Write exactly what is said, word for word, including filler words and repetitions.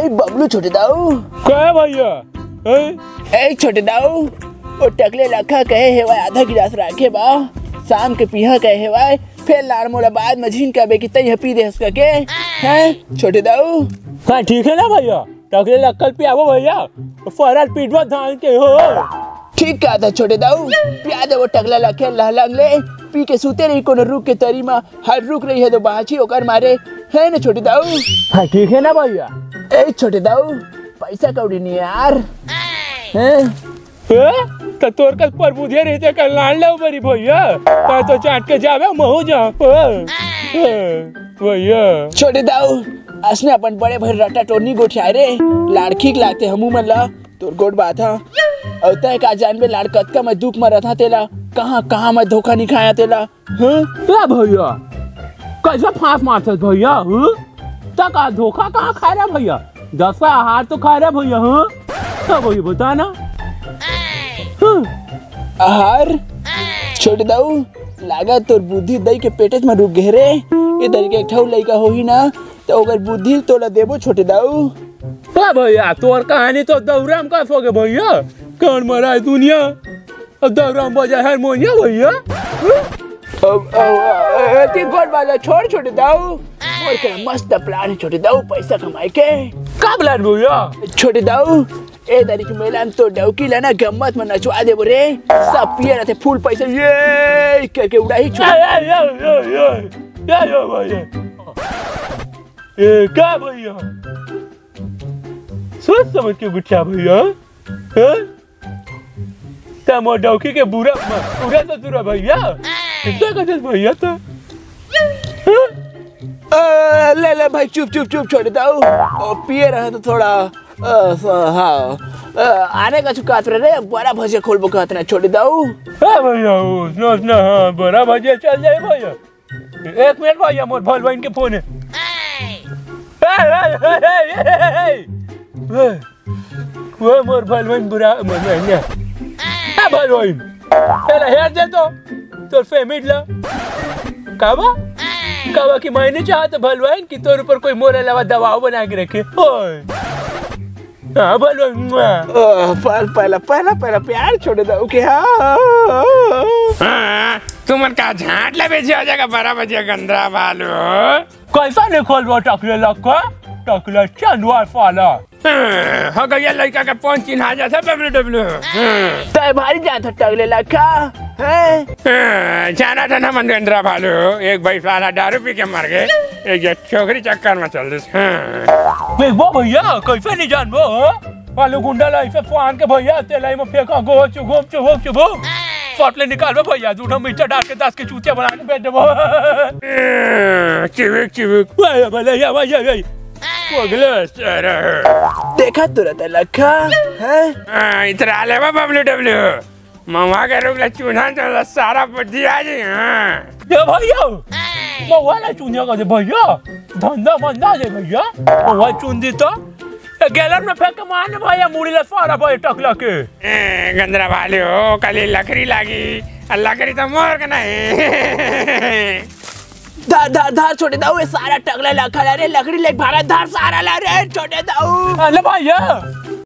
ए बबलू छोटे दाऊ। का भैया? हैं? ए छोटे दाऊ, वो टकले लखा कहे हेवय आधा गिलास राखे बा, शाम के पीहा कहे हेवय, फेर लाड़ मोला बाद म झिन कबे कि तैं ह पी देहस कके। हैं छोटे दाऊ? हाँ, ठीक है ना भैया, टकले लखा ल पियाबो भैया, फरल पीटवा धान के हो। ठीक कहत हे छोटे दाऊ, पिया देबो टकला लखे लहलंग ले, पी के सुते रही कोनो रुख के तरी म, हर रुख रही हे तो बाछी ओकर मारे, है ना छोटे दाऊ? हाँ, ठीक है ना भैया? ए छोटे दाऊ, पैसा कौड़ी नहीं यार। हैं? ए? त तोर कस परबुधिया रहिते का लान ले बरी भैया, त तो चाट के जाबे महू जा। ए, ए, भैया। छोटे दाऊ, असने अपन बड़े भाई रट्टा टोनी गोठियाए रे, लाड़ ठीक लागते हमू मन ला। तोर गोठ बात ह। अउ तैं का जानबे लाड़ कतका मैं दुख म रथां तेला, कहाँ कहाँ मैं धोखा नि खाया तेला। हं? ए भैया, कइसे फांस मारथस भैया, हं? त का धोखा कहाँ खाय रे भैया? दस का आहार तो खाय रे भैया, हं? त भैया बता ना। हं? आहार? छोटे दाऊ, लागत तोर बुद्धि दई के पेटेच म रुक गे रे। ए दरी के एक ठऊ लइका होही ना, त ओकर बुद्धि तोला देबो छोटे दाऊ। ए भैया, तोर कहानी तो दौरा म कस होगे भैया। कौन मराय दुनिया, अब दौरा म बजाय हारमोनिया भैया। अब, अब, अब, एती गोठ बात ला छोड़ छोटे दाऊ। मोर के मस्त plan हे छोटे दाऊ, पैसा कमाए के। का plan भैया? छोटे दाऊ, ए दरी के मेला म तो डौकी ला ना गम्मत म नचवा देबो रे। सब पिए रथे full पैसा ये करके उड़ाही छोटे। ए, ए, ए, ए, ए, ए, भैया। ए, का भैया? सोच समझ के गुठिया भैया, हैं? त मोर डौकी के बुरा, बुरा ससुर हे भैया। इतना कथस भैया त। हैं? अ, ले, ले भाई, चुप, चुप, चुप, छोटे दाऊ। ओ, पिए रहे तो थोड़ा, अ, स-, हाँ। अ, आने का चुकात रहे रे, बड़ा भजिया खोलबो कहत ना, छोटे दाऊ। हाँ भैया, ओ, सोच ना, हाँ, बड़ा भजिया चल जाए भैया। एक मिनट भैया, मोर भलवाइन के फोन हे। ए, ए, ए, ए, ए, ए, ए। ओए, ओए, मोर भलवाइन बुरा, मोर बहिनिया। ए भलवाइन, तेला हेर दे तो, तोर payment ला। काबा? काबा कि मैं नहीं चाहत भलवाइन कि तोर ऊपर कोई मोर अलावा दबाव बना के रखे। ओए। हाँ, बोलो, मुआ। ओह, पहला, पहला, पहला, पहला प्यार छोटे दाऊ के, हाँ। हाँ, तुमन का झांट ला बेचे हो जाएगा बारह बजे गंदरा भालू। कैसा निकल वो टकले लग का? टकले चंदवा साला। हाँ, हो गया लड़का का फोन चिन्हा जाता W W। हाँ। तय भारी जात टकले लग का? हैं? हाँ, जाना था ना मन गंदरा भालू, एक भाई साला दारू पी के मर गए, एक ये छोकरी चक्कर में चल दिस। हाँ। वे वो भैया, कैसे नहीं जानबो, हो? वालू गुंडा ला ऐसे फान के भैया, तेलाई में फेंका, गो, चुगुम, चुगुम, चुगुम। फट ले निकालबो भैया, जूठा मिर्चा डाल के दस के चूतिया बना के बेच देबो। चिविक, चिविक। वाह, वाह, वाह, वाह, वाह, वाह। पगला सारा। देखा तुरंत लखा, हैं? हाँ, इतरा लेबा W W। महुआ के रूख ला चून्हा तो ला सारा बुद्धि आ जाई, हाँ। ए भैया, महुआ ला चून्हा कर दे भैया, धंधा मंदा दे भैया, महुआ चून दी तो। ए गैलन में फेंक के मार ने भैया, मुड़ी ला सारा भाई टकला के। ए, गंदरा वाले हो, कल ये लकड़ी लागी, आ लकड़ी तो मोर के नहीं। धर, धर, धर, छोटे दाऊ, ये सारा टकला लखा ला रे, लकड़ी लेके भागा, धर सारा ला रे, छोटे दाऊ। अरे भैया,